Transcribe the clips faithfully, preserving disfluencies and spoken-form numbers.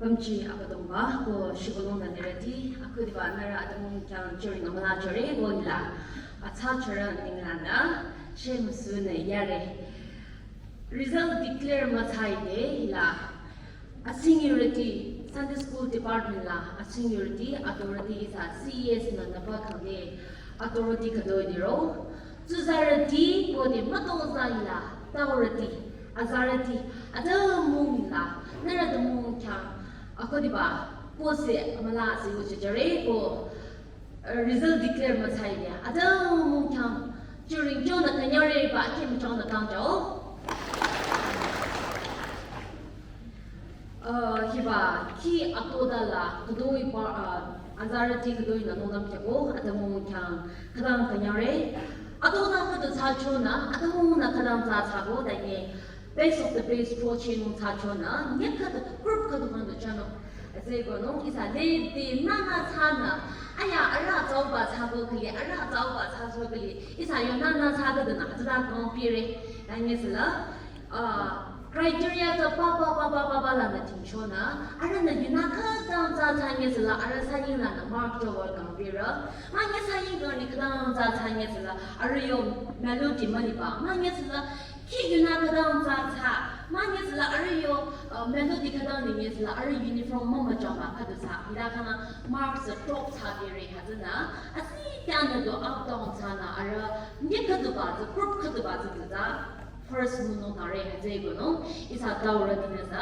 Pamchi Abüdongba ko shibülung nü lirüti, akhudiba nührü atümung khyang chüring amüla chore ko hila. Atsa chore ninglanü, shemüsünü yare. Result declare müthsaide hila. Asingirüti, Sunday School Department la, asingirüti, authority ihsa C E S nü nüpa khangde, authority khütoi diro. Tsuzarüti, ko de mütozah hila, taurüti, azarüti, atümung la, nührü atümung khyang, akhudiba, ko se, amüla se ko chüchore, ko, eh, result declare müthsaide, atümung khyang, chüring chonü künyangre ba, kim chonü kangchao. Uh, hiba, khi atoda la, khütoi pa, uh, azarüti khütoi nü nohlüm khyako, atümung khyang, khütang künyangre. Atoda khüdu thsachonü, atümungnü khütang thsa thsako, tanye, best of the best pro chinung thsachonü, nye khüdu, group khüdu khüdu chonü. Ase ko nung, ihsa lede nana thsanü, aya, ara tsaoba thsako khüli, ara tsaoba thsaso khüli, ihsa yo nana thsa khüdu nü, atada kong pire, tanye sila, uh, criteria tsü pa, pa, pa, pa, pa, pa lanü tingchonü, arühnü yunü khütang thsa thsanye sila, arüh saying lanü mark to work kang pire. Manye saying kang ni khütang thsa thsanye sila, arüh yo melody müliba. Manye sila, khi yunü khütang thsa thsa. Manye sila, arüh yo, uh, melody khütang ninye sila, arüh uniform mama jamba khüdu thsa. Hila khanü mark tsü top thsa pire hütsünü. Asi tyanü do up down thsanü, arüh nye khüduba tsü, group khüduba tsü tsü thsa. First münung kare hütsüeko nung, ihsa taurütinü sa,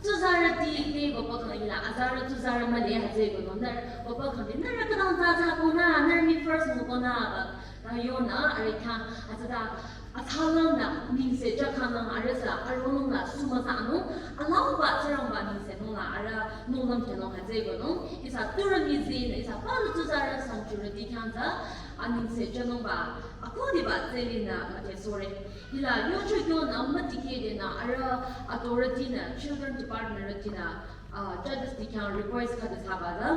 tsuzarüti te bapa khang ila, azarü tsuzarü mühle hütsüeko nung, nührü bapa khang te, nührü khütang thsa thsako nü, nührü mii first müko nü, ba, ta yonü, arüh khyang, atsüta, atsalanü, nengse jakhanang, arüh sa, arühnung la, sumüsa nung, alauba, Tsingrangba nengse nung la, arüh, nung lam khenung hütsüeko nung, ihsa turü mii zinü, ihsa palu tsuzarü sanctuary ti khyang sa, anengse janungba, akhudiba, tsülinü, mate sore. Hila yocho kyonü mütikehdenü arüh authority nü children department rütinü, uh, judges ti khyang request khüdu thsaba la.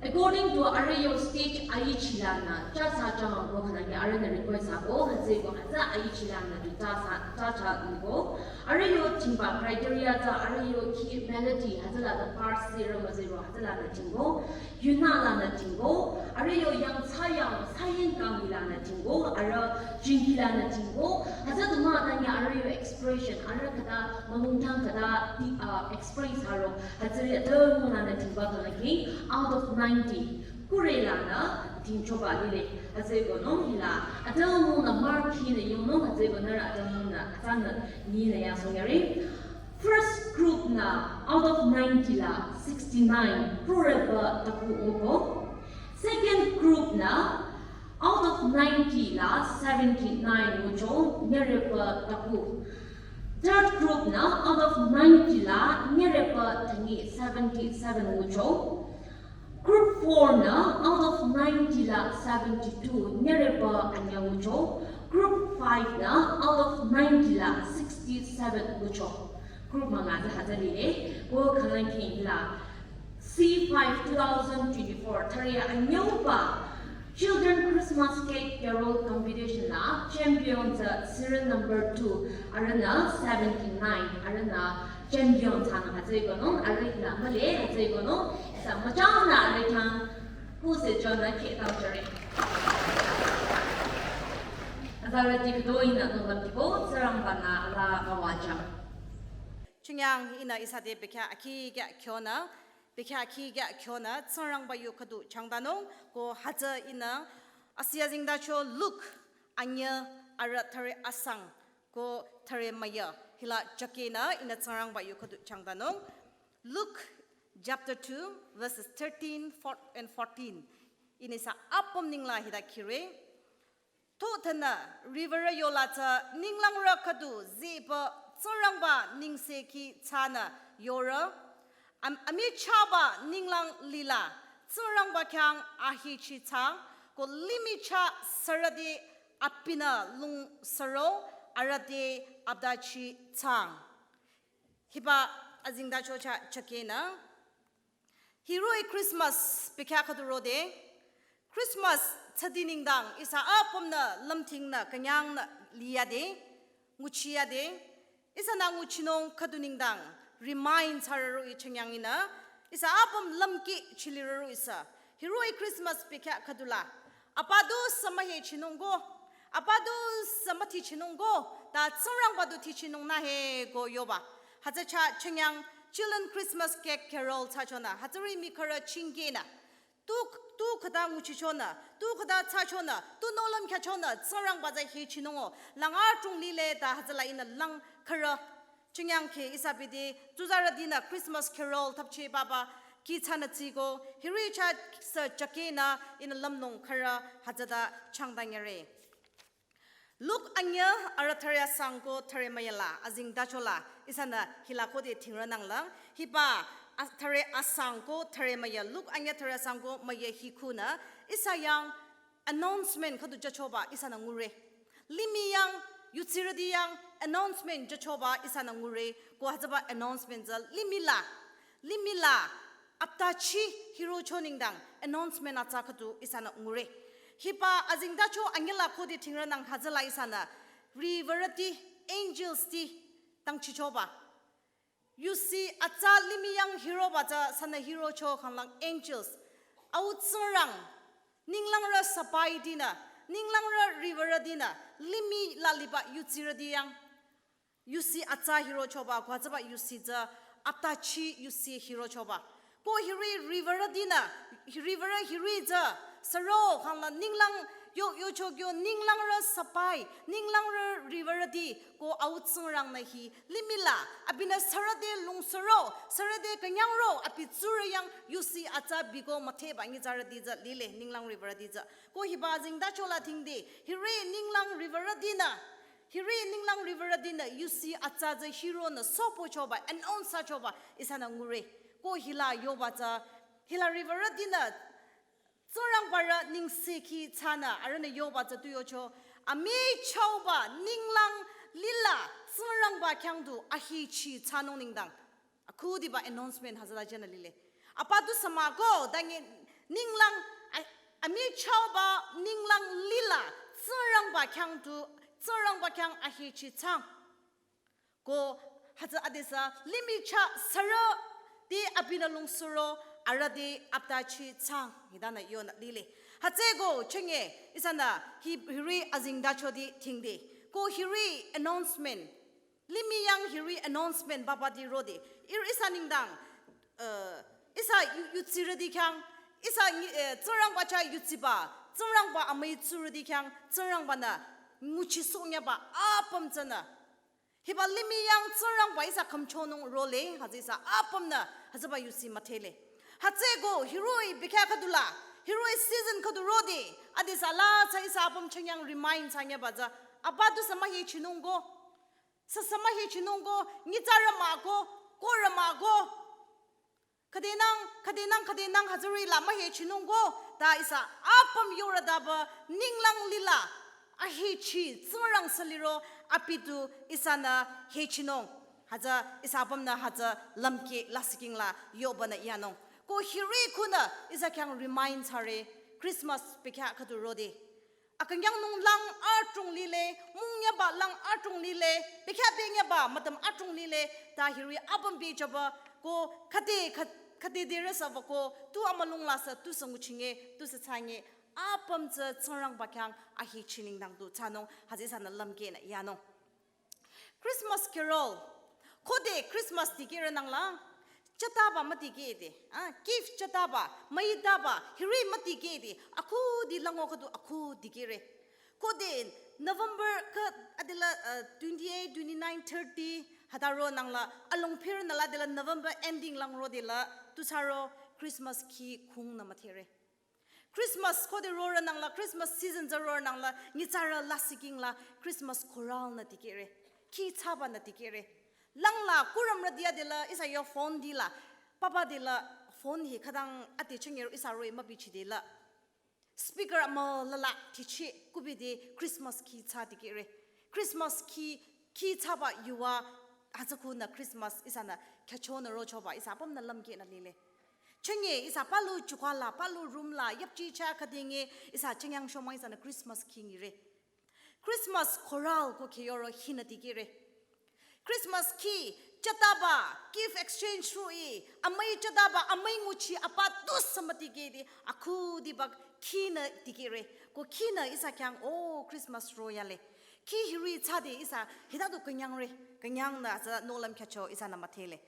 According to arüh yo stage aichilanü, cha sa cha mangko khülangi arühnü request thsako, hütsüeko hütsü aichilanü du cha sa, cha cha niko. Arüh yo tingba criteria tsü arüh yo khi melody hütsüla the part zero ma zero hütsülanü tingko. Yunü lanü tingko, arüh yo yangthsa yang saying kang lanü tingko, arüh jingki lanü tingko, hütsü du mah tanye arüh yo expression, arüh khüta mümüngtang khüta ti, uh, express haro, hütsüri atümung lanü tingba khülangi, out of ninety, kure lanü tingchoba lile, hütsüeko nung hila, atümungnü mark hinü yonung, hütsüeko nührü atümungnü, atsanü, ninü yasohnyari. First group nü out of ninety la sixty-nine, khrurepü taku nguko. Second group nü out of ninety la seventy-nine ngucho, nyerepü taku. Third group nü out of ninety la nyerepü tangi seventy-seven ngucho. Group four nü out of ninety la seventy-two, nyerepü anyü ngucho. Group five nü out of ninety la sixty-seven ngucho. Group münga tsü hütsü lile, ko khülangi la C five two thousand twenty-four, thüre anyüba Children Christmas Cake Carol Competition la champion tsü serial number two, arühnü seventy-nine, arühnü champion thsanü hütsüeko nung, arüh hila mühle hütsüeko nung, ihsa müchangnü arüh khyang, kuse chonü khetang chore. Azarüti khütoinü nung lam kiko, Tsingrangba-nü la müwajang. Chünye ihnü ihsa te bekhyah akhi kya kyonü, bekhyah akhi kya kyonü, Tsingrangba yu khüdu changdanung, ko hütsü ihnü, asi azengtacho Luke, anyü arüh thüre asang, ko thüre müyü, hila chakenü, ihnü Tsingrangba yu khüdu changdanung. Luke chapter two, verses thirteen, four and fourteen. Ihnü ihsa apüm nengla hita khire. Tutenü riwürü yola tsü ninglangrü khüdu zipü Tsingrangba nengsekhi thsanü yore. Am-, amichahba ninglang lila Tsingrangba khyang ahechi thsa, ko limih chah sürüti abinü lungsüro arüh te aptachi thsa. Hiba azengtacho chah chakenü. Hiroh-i Christmas bekhyah khüdu rode. Christmas thsadi nengdang ihsa apümnü lümthingnü künyangnü liyade, nguchiyade. Ihsanü nguchinung khüdu nengdang remind thsarüro i chünyanginü, ihsa apüm lümki chilirüro ihsa. Hiroh-i Christmas bekhyah khüdula. Apa du sü mühechinung ko. Apa du sü müthichinung ko. Ta Tsingrangba du thichinung nü he ko yoba. Hütsü chah chünyang Children Christmas Cake Carol thsachonü. Hütsüri mikhürü chingkenü. Tu, tu khüta nguchichonü, tu khüta thsachonü, tu nohlüm khyachonü, Tsingrangba tsü hechinung-o, lang adrong lile ta hütsüla ihnü lang khürü. Chünyang ke ihsa bide, tsuzarütinü Christmas Carol thapche baba, ki thsanü tsiko, hiri chah sü chakenü, ihnü lümnung khürü, hütsüta changdanyere. Luk anyüh arüh thüre asang ko thüre müyala, azengtachola, ihsanü hila khode thingrünangla, hiba a-, thüre asang ko thüre müyü, Luk anyüh thüre asang ko müyü hikhunü, ihsa yang announcement khüdu jüchoba, ihsanü ngure. Limih yang, yutsirüti yang, announcement jüchoba, ihsanü ngure, ko hütsüba announcement tsü limih la, limih la, aptachi hirocho nengdang announcement atsa khüdu ihsanü ngure. Hiba azengtacho anyüla khode thingrünang hütsüla ihsanü riwürüti, angels ti, tangchichoba. Yusi atsa limih yang hiroba tsü sünü hirocho khanglang angels. Au Tsingrang, ninglangrü sapaidinü, ninglangrü riwürütinü, limih la liba yutsirüti yang. Yusi atsa hirochoba, ko hütsüba yusi tsü, aptachi yusi hirochoba. Ko hiri riwürütinü, riwürü hiri tsü, sürü khangla ninglang yo, yocho kyo, ninglangrü sapai, ninglangrü riwürüti, ko Au Tsingrangnü hi, limih la, abinü sürüte lungsüro, sürüte künyangro, abi tsurü yang yusi atsa biko müthehba nyitsarüti tsü lile, ninglang riwürüti tsü. Ko hiba azengtachola thingde, hiri ninglang riwürütinü, hiri ninglang riwürütinü yusi atsa tsü hironü sopochoba, announce thsachoba, ihsanü ngure. Ko hila yoba tsü, hila riwürütinü, Tsingrangbarü nengsekhi thsanü, arühnü yoba tsü tu yocho, amichahba ninglang lila, Tsingrangba khyang du ahechi thsanung nengdang. Akhudiba announcement hütsüla jünü lile. Apa du sü mah ko, dangi ninglang, a-, amichahba ninglang lila, Tsingrangba khyang du, Tsingrangba khyang ahechi thsang. Ko hütsü adesü, limih chah sürü, te abinü lungsüro, arüh te aptachi thsang, hitanü yonü lile. Hütsüeko, chünye, ihsanü, hi, hiri azengtachoti thingde. Ko hiri announcement, limih yang hiri announcement baba ti rode. Ir ihsa nengdang, eh, ihsa yu-, yutsirüti khyang, ihsa nyi-, eh, Tsingrangba chah yutsiba, Tsingrangba amüi tsurüti khyang, Tsingrangbanü nguchisohnyaba apüm tsünü. Hiba limih yang Tsingrangba ihsa khümchonung role, hütsü ihsa apümnü, hütsüba yusi müdhele. Hütsüeko, hiroh-i bekhyah khüdula, hiroh-i season khüdu rode, adesü la tsü ihsa apüm chünyang remind thsanyaba tsü, apa du sü mühechinung ko. Sü sü mühechinung ko, nyitsarü mah ko, korü mah ko. Khüdenang, khüdenang, khüdenang hütsüri la mühechinung ko, ta ihsa apüm yorütaba ninglang lila, ahechi, Tsingrang sü liro, abi du ihsanü hechinung. Hütsü ihsa apümnü hütsü lümkeh lasihking la yobanü yanung. Ko hiri khunü ihsa khyang remind thsare, Christmas bekhyah khüdu rode. Akünyangnung lang adrong lile, mungnyaba lang adrong lile, bekhyah benyaba mütüm adrong lile, ta hiri apüm bichaba ko khüde kha-, khüde derü süba ko, tu amülung la sü, tu sü nguchinge, tu sü thsange, apüm tsü Tsingrangba khyang ahechi nengdang du thsanung, hütsü ihsanü lümkehnü yanung. Christmas Carol. Khode Christmas dikehrü nangla, chataba müdikehde, ah, gift chataba, müitaba, hiri müdikehde, akhudi lango khüdu akhudi kehre. Khode November kha adela, uh, twenty-eight, twenty-nine, thirty, hütaro nangla, alongpher nüla adela November ending lang rodela, tusüro Christmas khi khungnü müdhere. Christmas khode rorü nangla, Christmas season tsü rorü nangla, nyitsarü lasihking la, Christmas choral nü dikehre. Khi chabanü dikehre. Langla, kurümrüti adela, ihsa yo phone dila, papa dela, phone hi khütang ade chünyero ihsa roh-i mübichidela. Speaker amülala, tichi, kubide, Christmas khi cha dikehre. Christmas khi, khi chaba yuva, hütsü khunü Christmas ihsanü khyüchonü rochoba, ihsa apümnü lümkehnü lile. Chünye ihsa palu chukala, palu room la, yapchi cha khüdinge ihsa chünye shomang ihsanü Christmas khi ngire. Christmas choral ko kheyoro hinü dikehre. Christmas khi, chataba, gift exchange rui, amai chataba, amai nguchi, apa tu samati kedi, akhudiba khinü tikire, ko khinü ihsa khyang, oh, Christmas royale. Khi hiri tsade ihsa, hita tu kenyang re, kenyang na sa nolam kyacho ihsa na matele.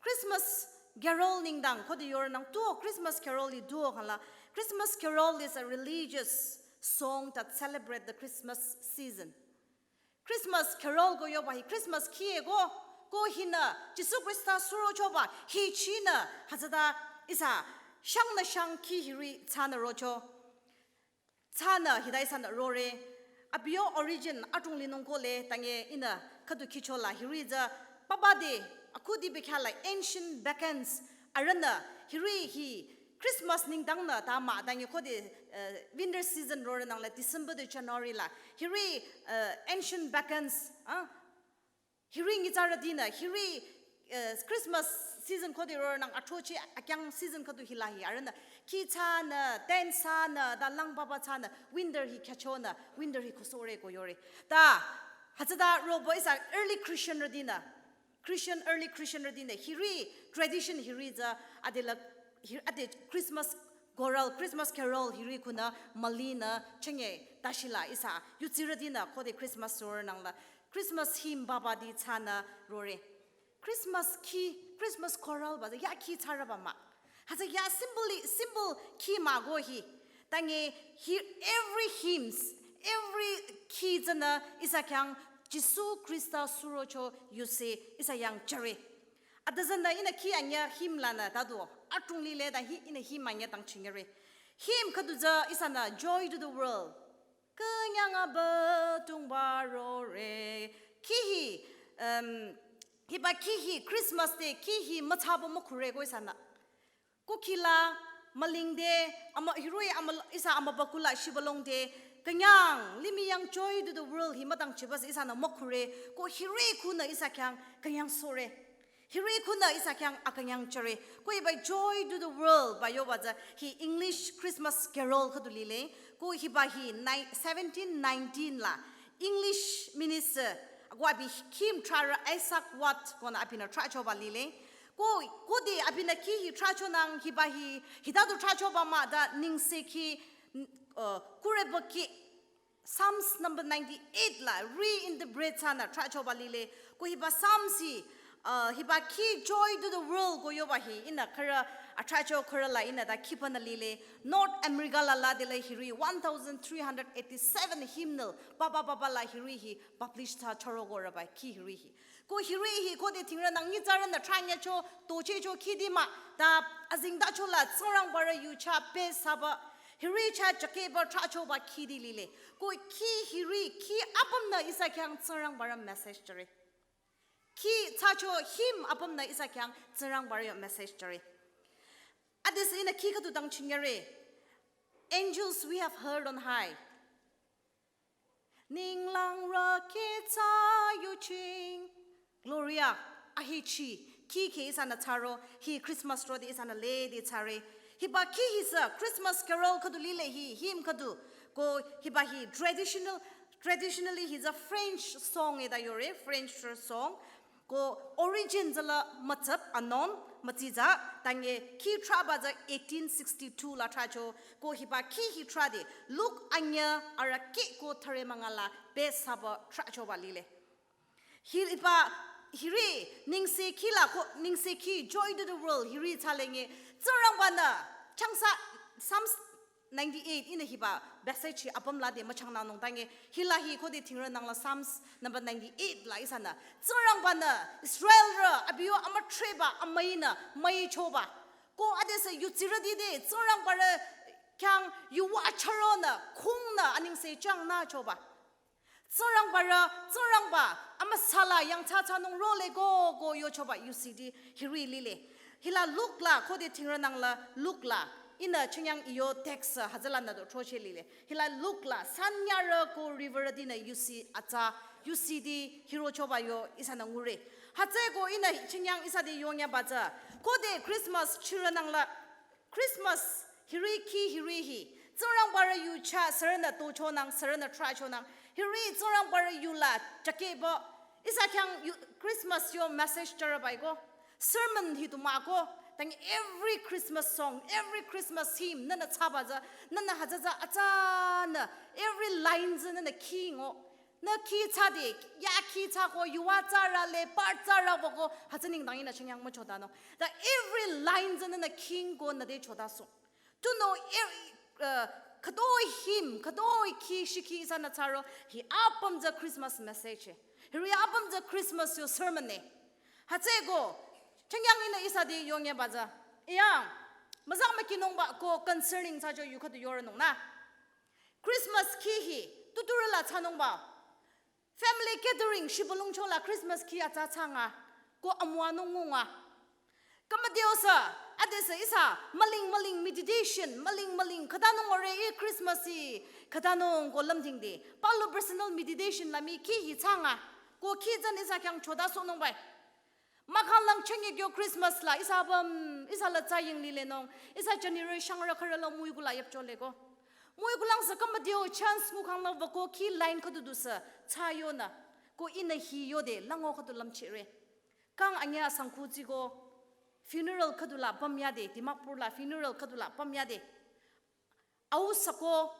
Christmas carol nengdang, khode yor nang tuo, Christmas carol li duo khala. Christmas carol is a religious song that celebrate the Christmas season. Christmas carol ko yoba hi Christmas khie ko, ko hinü Jisu Krista suro choba hi chinü hazada ihsa shang na shang khi hiri tsana rocho. Tsana hidai sana rore. Abio origin atung linung ko le tange inü khadu khicho la hiri za papa de akhudi bekhala ancient pagans arana hiri hi Christmas nengdang na ta ma tange khode, eh, winter season rore nang la December de January la. Hiri, eh, ancient pagans, ah, hiri ngitsarütinü, hiri, eh, Christmas season khode rore nang athrochi akyang season khadu hilahi. Arana khi tsana, ten tsana, da lang papa tsana, winter hi kyacho na, winter hi khosore ko yore. Ta, hazada robo ihsa early Christian rütinü. Christian, early Christian rütinü hiri tradition hiri za adela hir-, ade Christmas carol, Christmas carol hiri khunü malinü chenge tashila ihsa yutsirütinü khode Christmas suro nang la Christmas hymn papa di tsana rore. Christmas khi, Christmas carol ba ya khi tsaraba ma. Haza ya symbol, symbol khi ma go hi. Tange hi every hymns, every khi tsana ihsa khyang Jisu Krista suro cho yuse ihsa yang chare. Adazanda inü khi anya hymn lanü tado. Atung lile da hi inü hymn anya tang chingere. Hymn khadu za ihsanü Joy to the World. Kenyang aba tungba rore. Khi hi, um, hiba khi hi Christmas de khi hi mathsaba mokhure ko ihsanü. Ko khi la malingde, ama, hiroi ama, ihsa ama bakula shibalongde, kenyang, limih yang Joy to the World hi matang chibas ihsanü mokhure, ko hiroi khunü ihsa khyang kenyang sore. Hiroi khunü ihsa khyang akenyang chare. Ko hiba Joy to the World ba yoba za hi English Christmas carol khadu lile. Ko hiba hi ni-, seventeen nineteen la English minister, ko abi hymn thrarü Isaac Watts konü abinü thrachoba lile. Ko, khode abinü khi hi thracho nang hiba hi, hita du thrachoba ma da nengsekhi, uh, kureba khi Psalms number ninety-eight la reinterpret thsanü thrachoba lile. Ko hiba Psalms hi, uh, hiba khi Joy to the World ko yoba hi inü khara athracho khara la inü da khipanü lile. North America la la de la hiri one thousand three hundred eighty-seven hymnal papa papa la hiri hi publish thsa choro ko raba khi hiri hi. Ko hiri hi khode thingrü nang nyitsarünü thranyacho, tochecho khidi ma, ta azengtacho la Tsingrangbarü yu cha pesaba, hiri cha chakeba thrachoba khidi lile. Ko khi hiri, khi apümnü ihsa khyang Tsingrangbarü message chare. Khi thsacho hymn apümnü ihsa khyang Tsingrangbarü yo message chare. Adesü inü khi khadu dang chingere. Angels we have heard on high. Ninglang raketsa yuching. Gloria, ahichi, khi khi ihsanü thsaro, hi Christmas rode ihsanü lede thsare. Hiba khi hi sü Christmas carol khadu lile hi, hymn khadu. Ko hiba hi traditional, traditionally hi za French song eda yore, French song. Ko origin zala matsap anon, matsiza, tange khi thraba za eighteen sixty-two la thracho, ko hiba khi hi thrade, Luke anya arake ko thare mangala pesaba thrachoba lile. Hiba, hiri, nengsekhi la ko, nengsekhi, Joy to the World, hiri thsalenge, Tsingrangbanü, changsa, Psalms ninety-eight inü hiba passage hi apüm la de machang nanung tange hila hi khode thingrü nang la Psalms number ninety-eight la ihsanü Tsingrangbanü Israelrü abiyo amütreba amüinü müichoba ko adesü yutsirüti de Tsingrangbarü khyang yuwa charonü khungnü anengse chang nü choba. Tsingrangbarü, Tsingrangba, amüsala yangthsa thsanung role ko, ko yochoba yusidi hiri lile. Hila Luke la, khode thingrü nang la Luke la, inü chingyang iyo text hütsülanü do throche lile. Hila Luke la, sanyarü ko river dinü yusi atsa, yusidi hirochoba yo ihsanü ngure. Hütsüeko inü chingyang ihsa de yongyaba tsü. Khode Christmas chirü nang la, Christmas, hiri khi hiri hi. Tsingrangbarü yu cha sürünü tochonang, sürünü trachonang. Hiri Tsingrangbarü yu la chakeba Ihsa khyang yu-, Christmas yo message thsarübai ko. Sermon hi du mah ko. Tang every Christmas song, every Christmas hymn, nünü thsaba tsü, nünü hütsü tsü atsa nü, every line tsü nünü khingo. Nü khi thsade, ya khi thsa ko, yuva thsarü le, part thsarü wüko, hütsü nengdang ihnü chingyang müchodanung. The every line tsü nünü khingo nü te chodasoh. Tunüo, er-, uh, khütoi hymn, khütoi khi shikhi ihsanü thsaro, hi apüm tsü Christmas message. Hiri apüm tsü Christmas yo sermon e. Hütsüeko, chingyang ihnü ihsa te yongyeba tsü. Iyang, müzang mükinungba ko concerning thsacho yu khüdu yorünung nü. Christmas khi hi, tuturü la thsanungba. Family gathering shibülung chola Christmas khi atsa thsanga, ko amüwanung ngunga. Kamadeo sü, adesü ihsa, müling müling meditation, müling müling, khütanung ore i Christmas i, khütanung ko lümdhingde. Palu personal meditation la mii khi hi thsanga, ko khi tsünü ihsa khyang chodasohnungbai. Mahkhang lang chengi kyo Christmas la, ihsa apüm, ihsa la tsaying lilenung, ihsa jünirü shangrü khürü la müiku la yüpchole ko. Müiku lang sü kamadeo chance ngukhang la wüko khi line khüdu du sü, thsayonü, ko ihnü hi yode, lango khüdu lümchire. Kang anyüh asangkhu tsü ko, funeral khüdu la pümyade, Dimapur la funeral khüdu la pümyade. Au sako,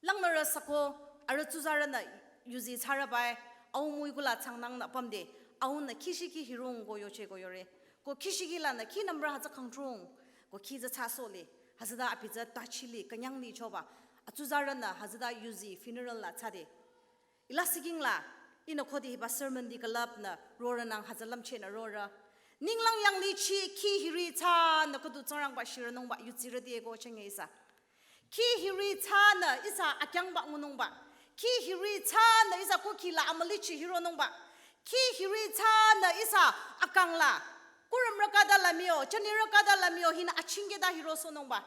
langnürü sako, arüh tsuzarünü yuzi thsarübai, au müiku la thsangnangnü pümde, aunü khi shikhi hirung ko yoche ko yore. Ko khi shikhi lanü khi number hütsü khangtrung, ko khi tsü thsasohle, hütsüta abi tsü tachili, künyangli choba, atsuzarünü hütsüta yuzi funeral la thsade. Ila siking la, ihnü khode hiba sermon di külüpnü rorünang hütsü lümchehnü rorü. Ninglang yanglichi khi hiri thsanü khüdu Tsingrangba shirünungba yutsirüti eko chinge ihsa. Khi hiri thsanü ihsa akyangba ngunungba. Khi hiri thsanü ihsa kukhi la amülichi hironungba. Khi hiri thsanü ihsa akang la. Kurümrü khüta la mii-o, jünirü khüta la mii-o hinü achingketa hirosohnungba.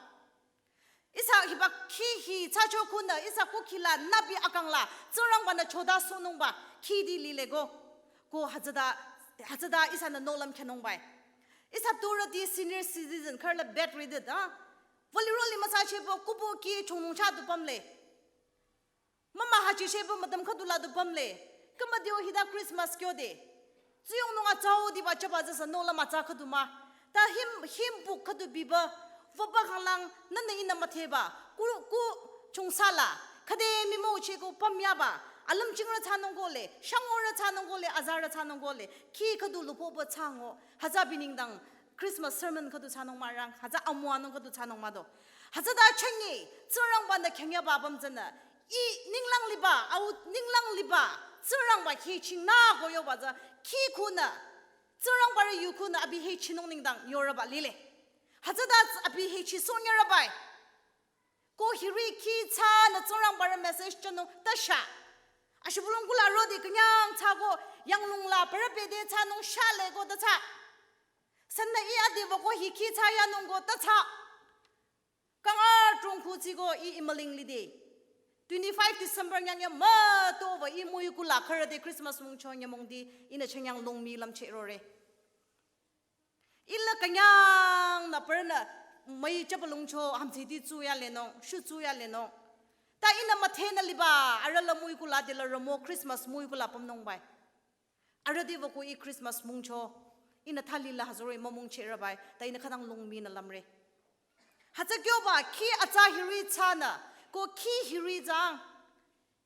Ihsa hiba khi hi thsacho khunü, ihsa kukhi la nübi akang la, Tsingrangba-nü chodasohnungba, khidi lile ko. Ko hütsüta, hütsüta ihsanü nohlüm khyünungbai. Ihsa turüti senior citizen, khürü la bedridden, ha? Vali roli müsachebo, kubo khi chungnung cha du pümle. Mama hachi shebo mütam khüdu la du pümle. Kamadeo hita Christmas kyode. Tsuyongnung atsau diba chaba tsüsü nohlüm atsa khüdu mah. Ta hymn, hymn book khüdu biba. Wüba khanglang nünü ihnü müdheba. Ku, ku chungsa la. Khüde mii müucheko pümyaba. Alümchingrü thsanung kohle. Shangorü thsanung kohle. Azarü thsanung kohle. Khi khüdu lüphoba thsango. Hütsü abi nengdang Christmas sermon khüdu thsanung mahrang. Hütsü amüwanung khüdu thsanung mahdo. Hütsüta chinge. Tsingrangba-nü khyüngyaba apüm tsünü. I ninglang liba, au ninglang liba, Tsingrangba hechingnü ko yoba tsü, khi khunü, Tsingrangba rü yu khunü abi hechinung nengdang yorüba lile. Hütsüta abi hechisohnyürübai. Ko hiri khi thsanü Tsingrangba rü message thsanung ta sha. Ashibülung kula rode künyang thsako, yanglung la parü pede thsanung shale ko ta thsa. Sünü i ade wüko hi khi thsayanung ko ta thsa. Kang adrong khu tsiko i imüling lide. Twenty-five December nyangya mütoba i müiku la khürü te Christmas mungcho nyümong di ihnü chengyang longmi lümcheh rore. Ila künyangnü parünü müi chapalongcho hamthsiti tsuya lenung, shu tsuya lenung. Ta ihnü müdhenü liba, arüh la müiku la dela ramo Christmas müiku la pümnungbai. Arüh te wüko i Christmas mungcho, ihnü thali la hütsüroh-i mümungchehrübai, ta ihnü khütang longminü lümre. Hütsü kyoba khi atsa hiri thsanü, ko khi hiri thsang.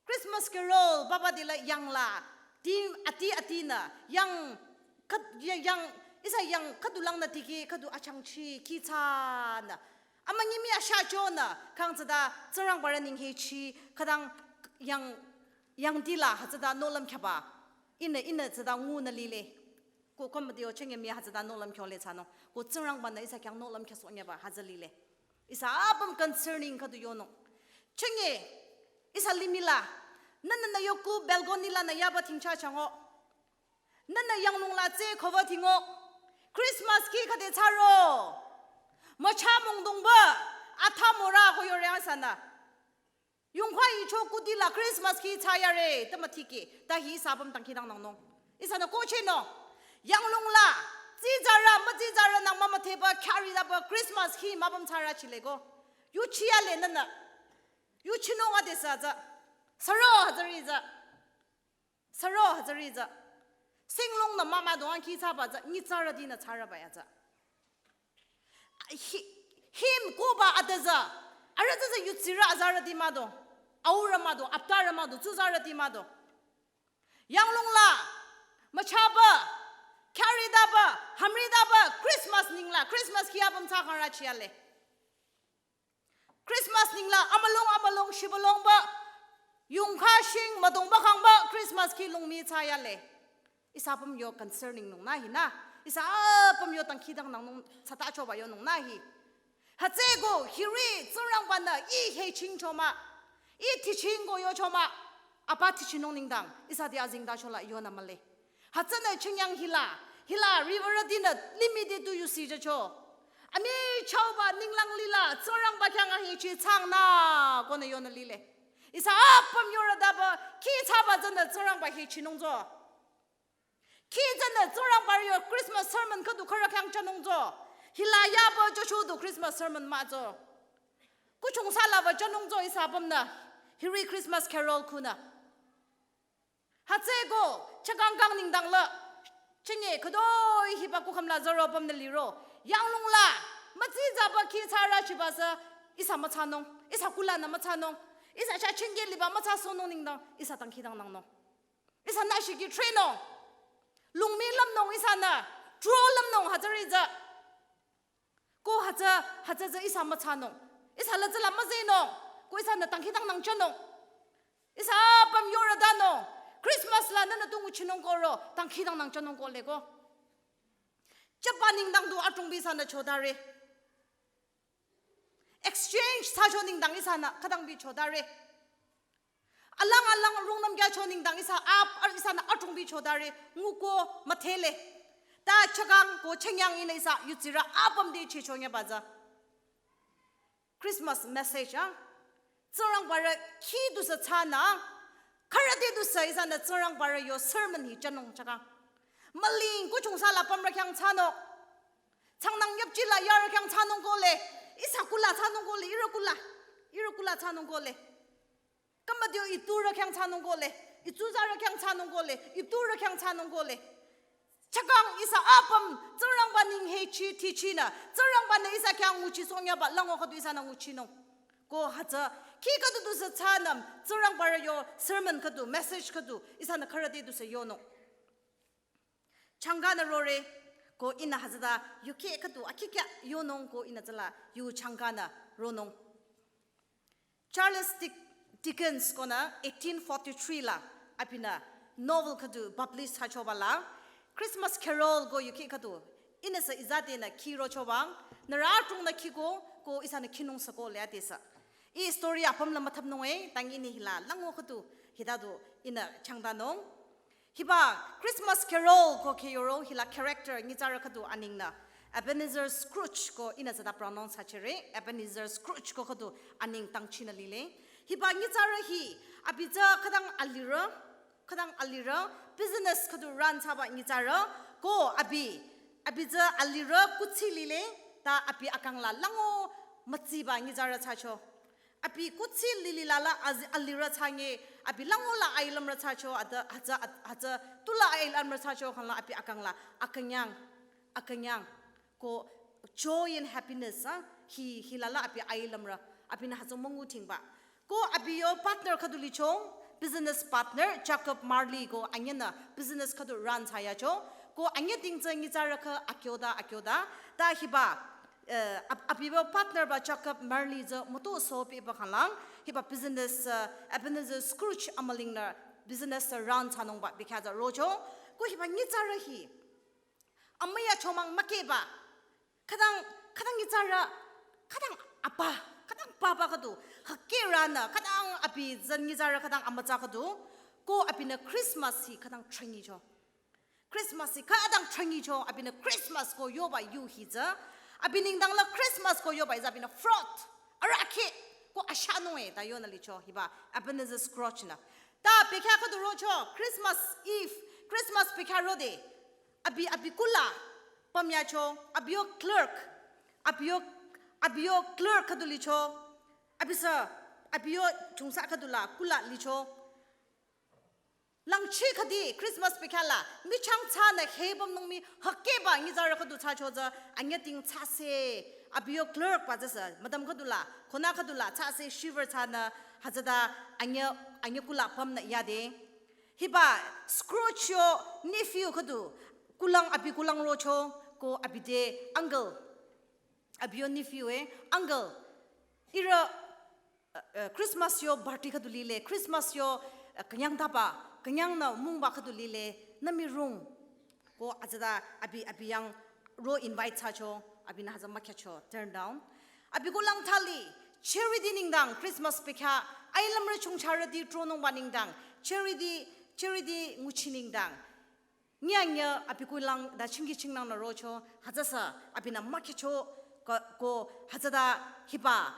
Christmas carol baba dela yangla, ti ati atinü, yang, khüt, ya-, yang, ihsa yang khüdu langnü tiki, khüdu achangchi, khi thsanü. Amünyi mii ashachonü, kang tsüta, Tsingrangba rü ninghechi, khütang yang, yang tila, hütsüta nohlüm khyaba. Ihnü, ihnü tsüta ngunü lile. Ko committee-o chenge mii hütsüta nohlüm khyole thsanung. Ko Tsingrangba-nü ihsa khyang nohlüm khyasohnyüba hütsü lile. Ihsa apüm concerning khüdu yonung. Chenge, ihsa limih la. Nünü nü yoku balcony lanü yaba thingcha chango. Nünü yanglung la tsü khova thingo. Christmas khi khüde thsaro. Mücha mungdongba. Atha mora ko yore ihsanü. Yongkha icho kudi la Christmas khi thsayare, ta müthike, ta hi ihsa apüm dangkhidangnangnung. Ihsanü kohchehnung. Yanglung la, tsitsarü, mütsitsarü nang mümüdheba khyari daba Christmas khi müpüm thsarü chileko. Yuchiya le nünü. Yuchinung adesü tsü. Saro hütsüri tsü. Saro hütsüri tsü. Singlong nü mama do ang ki thsaba tsü, nyitsarüti nü thsarüba ya tsü. Hi, him koba ata tsü. Arüh tsü tsü yutsirü azarüti mah do. Aurü mah do, aptarü mah do, tsuzarüti mah do. Yanglong la, müchaba, kyaridaba, hamridaba, Christmas ningla, Christmas khi apüm thsa khangrü chiyale. Christmas ningla, amülung amülung, shibülungba, yungkha shing, müdongba khangba, Christmas khi lungmi thsayale. Ihsa apüm yo concerning nung nü hi nü. Ihsa apüm yo dangkhidangnang nung thsata choba yonung nü hi. Hütsüeko, hiri, Tsingrangba nü, ih hechingcho mah. Ih tiching ko yocho mah. Apa tichinung nengdang, ihsa ti azengtacho la yonü mühle. Hütsünü chingyang hila, hila riwürüti nü limih te tu yusi jücho. Amichahba ninglang lila, Tsingrangba khyang ahechi thsang nü, ko nü yonü lile. Ihsa apüm yorütaba, khi thsaba tsünü Tsingrangba hechinung zo. Khi tsünü Tsingrangba yo Christmas sermon khüdu khürü khyang chanung zo. Hila yaba jücho du Christmas sermon mah zo. Kuchungsa laba chanung zo ihsa apüm nü. Hiri Christmas carol khunü. Hütsüeko, chakang kang nengdang la. Chinge khüdoi hiba kukham la zaro apüm nü liro. Yanglong la, mütsi zaba khi thsarü chiba sü, ihsa müthsanung, ihsa kulanü müthsanung, ihsa cha chinge liba müthsasohnung nengdang, ihsa dangkhidangnangnung. Ihsa nü shiki trainung. Lungmi lümnung ihsanü, tro lümnung hütsüri tsü. Ko hütsü, hütsü tsü ihsa müthsanung. Ihsa la tsü la müzehnung. Ko ihsanü dangkhidangnang chanung. Ihsa apüm yorütanung. Christmas la nünü tu nguchinung ko ro, dangkhidangnang chanung ko le ko. Chaba nengdang du adrongbi ihsanü chodare. Exchange thsacho nengdang ihsanü khütangbi chodare. Alang alang rungnüm kyacho nengdang ihsa ap, ar ihsanü adrongbi chodare, nguko müdhele. Ta chakang ko chingyang ihnü ihsa yutsirü apüm te chichonyaba tsü. Christmas message ah. Tsingrangbarü khi dusü thsanü, khürüti dusü ihsanü Tsingrangbarü yo sermon hi chanung chakang. Müling kuchungsa la pümrü khyang thsanung. Tsangnang yüpchi la yarü khyang thsanung ko le, ihsa kula thsanung ko le, ihrü kula, ihrü kula thsanung ko le. Kamadio iturü khyang thsanung ko le, itsuzarü khyang thsanung ko le, iturü khyang thsanung ko le. Chakang ihsa apüm, Tsingrangba neng hechi tichinü, Tsingrangba nü ihsa khyang nguchisohnyaba, lango khüdu ihsanü nguchinung. Ko hütsü, khi khüdu dusü thsanüm, Tsingrangbarü yo sermon khüdu, message khüdu, ihsanü khürüti dusü yonung. Changkanü rore, ko ihnü hütsüta yukheh khüdu akikya yonung ko ihnü tsüla yu changkanü ronung. Charles Dick-, Dickens konü eighteen forty-three la abinü novel khüdu publish thsachoba la Christmas Carol ko yukheh khüdu ihnüsü izadenü khi rochobang, nührü adrongnü khiko, ko ihsanü khinung sü ko le adesü. Ih story apüm la müthapnung e, tang ihnü hila lango khüdu hita du ihnü changtanung. Hiba Christmas Carol ko khe yoro hila character nyitsarü khüdu aningnü Ebenezer Scrooge ko ihnü tsüta pronounce thsachire, Ebenezer Scrooge ko khüdu aning tangchinü lile. Hiba nyitsarü hi abi tsü khütang alirü, khütang alirü, business khüdu run thsaba nyitsarü, ko abi, abi tsü alirü kuthsi lile, ta abi akang la lango mütsiba nyitsarü thsacho. Abi kuthsi lilila la azi-, alirü thsange, abi lango la ailümrü thsacho, ata, hütsü, at-, hütsü, tula ailümrü thsacho, khangla abi akang la, akünyang, akünyang, ko joy and happiness, ah, hi, hila la abi ailümrü, abinü hütsü müngu thingba. Ko abi yo partner khüdu licho, business partner, Jacob Marley ko anyünü business khüdu run thsayacho, ko anyü ting tsü nyitsarü kha akyoda, akyoda, ta hiba, eh, ab-, abi yo partner ba Jacob Marley tsü müto sohpehba khanglang, hiba business, eh, Ebenezer Scrooge amülingnü business run thsanungba bikha tsü rocho, ko hiba nyitsarü hi, amüya chomang mükehba, khütang, khütang nyitsarü, khütang apa, khütang papa khüdu, hükehrünü, khütang abi tsü nyitsarü khütang amütsa khüdu, ko abinü Christmas hi khütang thranyicho. Christmas hi khütang thranyicho, abinü Christmas ko yoba yu hi tsü, abi nengdang la Christmas ko yoba hi tsü abinü fraud, arahkheh, ko ashanung e, ta yonü licho, hiba Ebenezer Scrooge nü. Ta bekhyah khüdu rocho, Christmas Eve, Christmas bekhyah rode, abi, abi kula, pümyacho, abi yo clerk, abi yo, abi yo clerk khüdu licho, abi sü, abi yo chungsa khüdu la, kula licho. Langchi khüdi Christmas bekhyah la, michang thsanü khebam nung mi hükheba nyitsarü khüdu thsacho tsü, anyüting thsase, abi yo clerk ba tsüsü, mütam khüdu la, khona khüdu la, thsase, shiver thsanü, hütsüta, anyü, anyü kula pümnü yade. Hiba, Scrooge yo nephew khüdu, kulang abi kulang rocho, ko abi te uncle. Abi yo nephew e, uncle, ihrü, uh, uh, Christmas yo party khüdu lile, Christmas yo, uh, künyang taba, künyang nü mungba khüdu lile, nü mi rung. Ko hütsüta abi, abi yang ro invite thsacho, abinü hütsü mükyacho, turn down. Abi kulang thali, charity nengdang, Christmas bekhyah, ailümrü chungcharüti tronungba nengdang, charity, charity nguchi nengdang. Nyanya abi kulang da chingki chingnang nü rocho, hütsüsü abinü mükyacho ko, ko hütsüta hiba,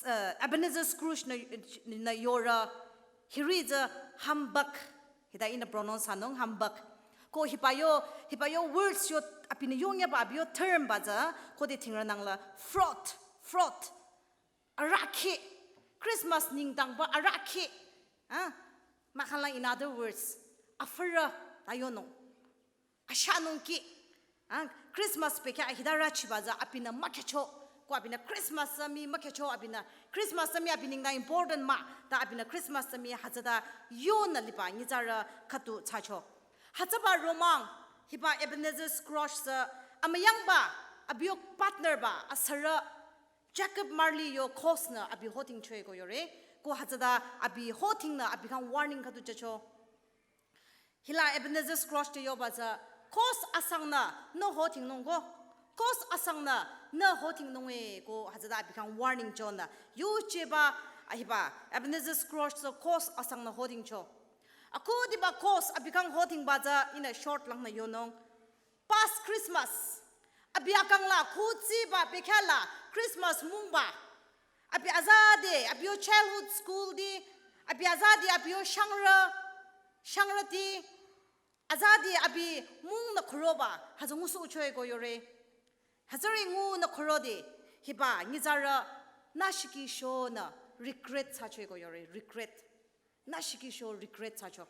uh, Ebenezer Scrooge nü, nü yore, hiri tsü humbug, hita ihnü pronounce thsanung humbug. Ko hiba yo, hiba yo words yo abinü yongyaba abi yo term ba tsü, khode thingrünang la fraud, fraud. Arahkheh, Christmas nengdangba arahkheh. Ah, mahkhang la in other words, afürü ta yonung. Ashanung ki. Ah, Christmas bekhyah hita rüchiba tsü abinü mükyacho. Ko abinü Christmas tsü mi mükyacho abinü. Christmas tsü mi abi nengdang important mah. Ta abinü Christmas tsü mi hütsüta yonü liba nyitsarü khüdu thsacho. Hütsüba romang, hiba Ebenezer Scrooge tsü amüyangba, abi yo partner ba, asürü Jacob Marley yo course nü abi hoting choi ko yore, ko hütsüta abi hoting nü abi khyang warning khüdu jücho. Hila Ebenezer Scrooge te yoba tsü course asang nü nü hoting nung ko. Course asang nü nü hoting nung e ko hütsüta abi khyang warning chonü. Yujeba ahiba Ebenezer Scrooge tsü course asang nü hoting cho. Akhudiba course abi khyang hotingba tsü ihnü short langnü yonung. Past Christmas. Abi akang la khutsiba bekhyah la Christmas mungba. Abi azade, abi yo childhood school ti, abi azade, abi yo shangrü, shangrüti, azade abi mungnü khüroba, hütsü ngusohcho e ko yore. Hütsüri ngunü khürode, hiba nyitsarü nü shikishonü regret thsacho e ko yore, regret. Nü shikisho regret thsacho.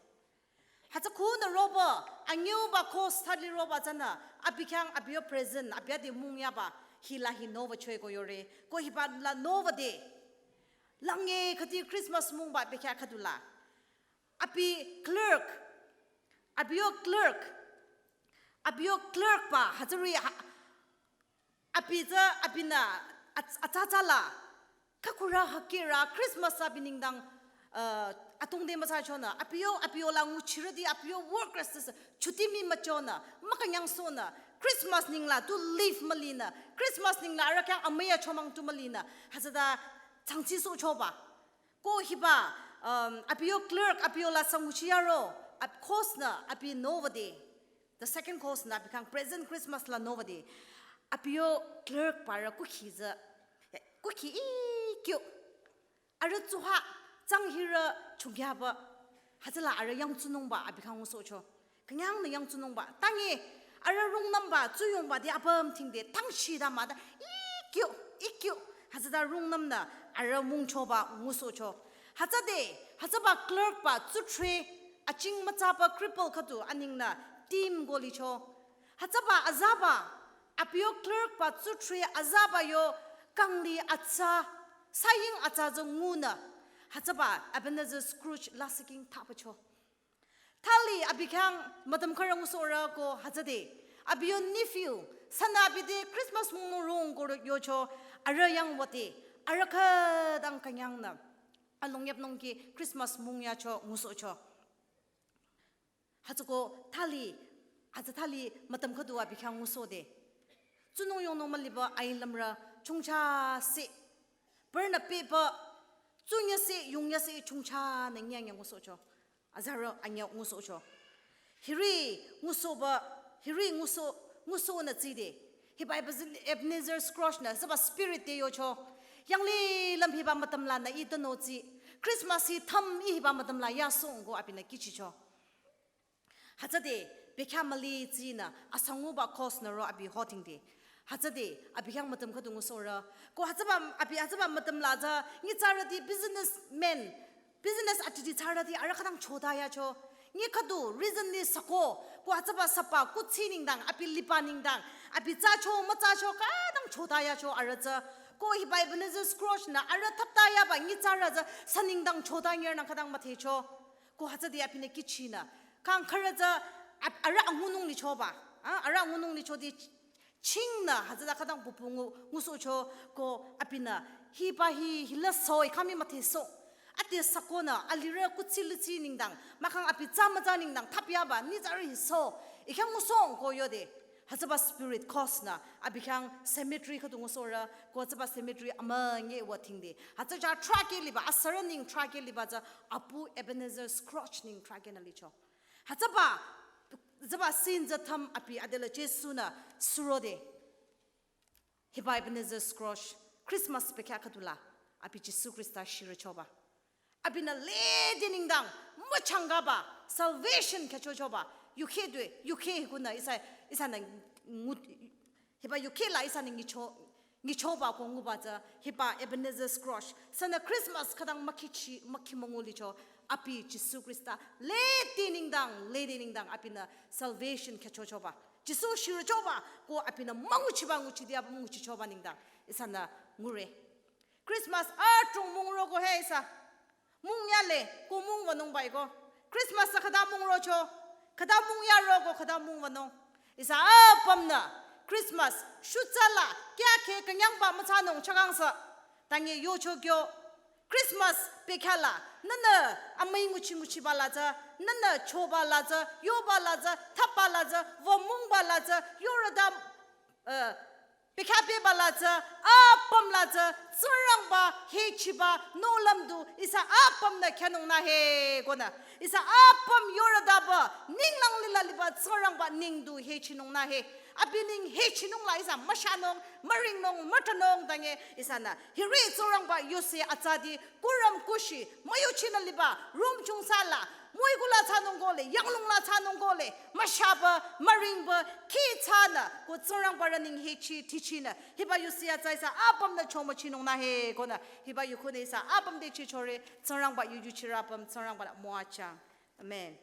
Hütsü khunü roba, anyüba course thali roba tsünü, abi khyang abi yo present, abi ade mungyaba, hila hi nüwücho e ko yore, ko hiba la nüwüde. Lange khüdi Christmas mungba bekhyah khüdu la. Abi clerk, abi yo clerk, abi yo clerk ba, hütsüri ha, abi tsü abinü ats-, atsatsa la. Kakurü hükhirü Christmas abi nengdang, uh, atungde müthsachonü. Abi yo, abi yo la nguchirüti, abi yo workers tsü chuti mi müchonü. Mükünyangsohnü. Christmas nengla tu leave mülinü. Christmas nengla arüh khyang amüi achomang tu mülinü. Hütsüta changchi sohchoba. Ko hiba, um, abi yo clerk, abi yo la sü nguchiyaro, ab-, course nü, abi nüwüde. The second course nü, abi khyang present Christmas la nüwüde. Abi yo clerk barü kukhi tsü, kukhi ikyo. Arüh tsuha, tsang hirü chungyaba, hütsüla arüh yangtsunungba, abi khyang ngusohcho. Künyangnü yangtsunungba. Tangi, arüh rungnümba, tsuyongba, di apüm tingde, tangshida mada, ikyo, ikyo. Hütsüta rungnümnü, arüh mungchoba, ngusohcho. Hütsüde, hütsüba clerk ba, tsutre, aching mütsaba cripple khüdu, aningnü, tim go licho. Hütsüba azaba, abi yo clerk ba, tsutre, azaba yo, kangli atsa, saying atsa zo ngunü. Hütsüba, Ebenezer Scrooge, lasihking tabacho. Thali abi khyang mütam khürü ngusohrü ko hütsüde. Abi yo nephew, sünü abi te Christmas mung rung ko yocho, arüh yangwüde, arüh khütang künyangnü. Alongyap nungki Christmas mung yacho ngusohcho. Hütsüko thali, hütsü thali mütam khüdu abi khyang ngusohde. Tsunung yongnung müliba ailümrü chungcha se. Bürnü pehba, tsunya se, yungya se, chungchanü nyanya ngusohcho. Azarü anya ngusohcho. Hiri ngusohba, hiri ngusoh, ngusohnü tside. Hiba Ebenezer Scrooge nü, süba spirit te yocho. Yanglilüm hiba mütam lanü ite notsi. Christmas hi tham ih hiba mütam la yasong ko abinü kihchicho. Hütsüde, bekhyah müli tsinü, asanguba course nü ro abi hotingde. Hütsüde, abi khyang mütam khüdu ngusohrü. Ko hütsüba, abi hütsüba mütam la tsü, nyitsarüti businessman, Business atiti thsarüti arüh khütang chota yacho. Nyi khüdu reason ni süko, ko hütsüba süpa kuthsi nengdang, abi liba nengdang, abi thsacho müthsacho khütang chota yacho arüh tsü. Ko hiba Ebenezer scrooge nü arüh thapta yaba nyi thsarü tsü sü nengdang chota nyirnang khütang müdhecho. Ko hütsüde abinü kihchinü. Kang khürü tsü ab-, arüh angunung lichoba. Ah, arüh angunung lichode chingnü hütsüta khütang pupu ngu, ngusohcho ko abinü hiba hi hila so, ikhami müdhesoh. Ade sükonü alirü kuthsi lithsi nengdang, mahkhang abi thsa müthsa nengdang thapyaba nyi thsarü hi so, ikhyang ngusohng ko yode. Hütsüba spirit cause nü abi khyang cemetery khüdu ngusohrü, ko hütsüba cemetery amünyi wü thingde. Hütsü ja trahkeh liba, asürü neng trahkeh liba tsü apu Ebenezer scrooge neng trahkehnü licho. Hütsüba, hütsüba sin tsü tham abi adelü Jisu-nü surode. Hiba Ebenezer scrooge, Christmas bekhyah khüdula, abi Jisu Khrista shirüchoba. Abinü lede nengdang, müchangkaba, salvation khyüchochoba, yukheh due, yukheh hikunü ihsa, ihsanü ngu, hiba yukheh la ihsanü nyicho, nyichoba ko nguba tsü, hiba Ebenezer scrooge, sünü Christmas khütang mükhichi, mükhi müngu licho, abi Jisu Khrista, lede nengdang, lede nengdang, abinü salvation khyüchochoba. Jisu shirüchoba, ko abinü münguchiba nguchide aba münguchichoba nengdang, ihsanü ngure. Christmas adrong mungro ko he ihsa. Mung yale, ko mung wünung bai ko. Christmas sa khüta mung rocho, khüta mung yaro ko khüta mung wünung. Ihsa apümnü, Christmas, shutsa la, kya khe künyangba müthsanung chakangsa. Tangi yocho kyo. Christmas bekhyah la, nünü amüi nguchi nguchiba la tsü, nünü choba la tsü, yoba la tsü, thapba la tsü, wümungba la tsü, yorüda, eh, bekhyah beba la tsü, apüm la tsü, Tsingrangba, hechiba, nohlüm du, ihsa apümnü khyünung nü he, konü. Ihsa apüm yorüdaba, ninglang lila liba, Tsingrangba, neng du, hechinung nü he. Abi neng hechinung la, ihsa müshanung, müringnung, mütanung, tangi, ihsanü. Hiri Tsingrangba, yusi atsadi, kuram kushi, müyuchinü liba, rum chungsa la, müi kula thsanung kole, yanglung la thsanung kole, müshaba, müringba, khi thsanü, ko Tsingrangba rü neng hechi, thichinü, hiba yusi atsa ihsa apümnü chomüchinung nü he, konü, hiba yukhunü ihsa apüm te chichore, Tsingrangba yu yuchirü apüm, Tsingrangba la müwachang. Amen.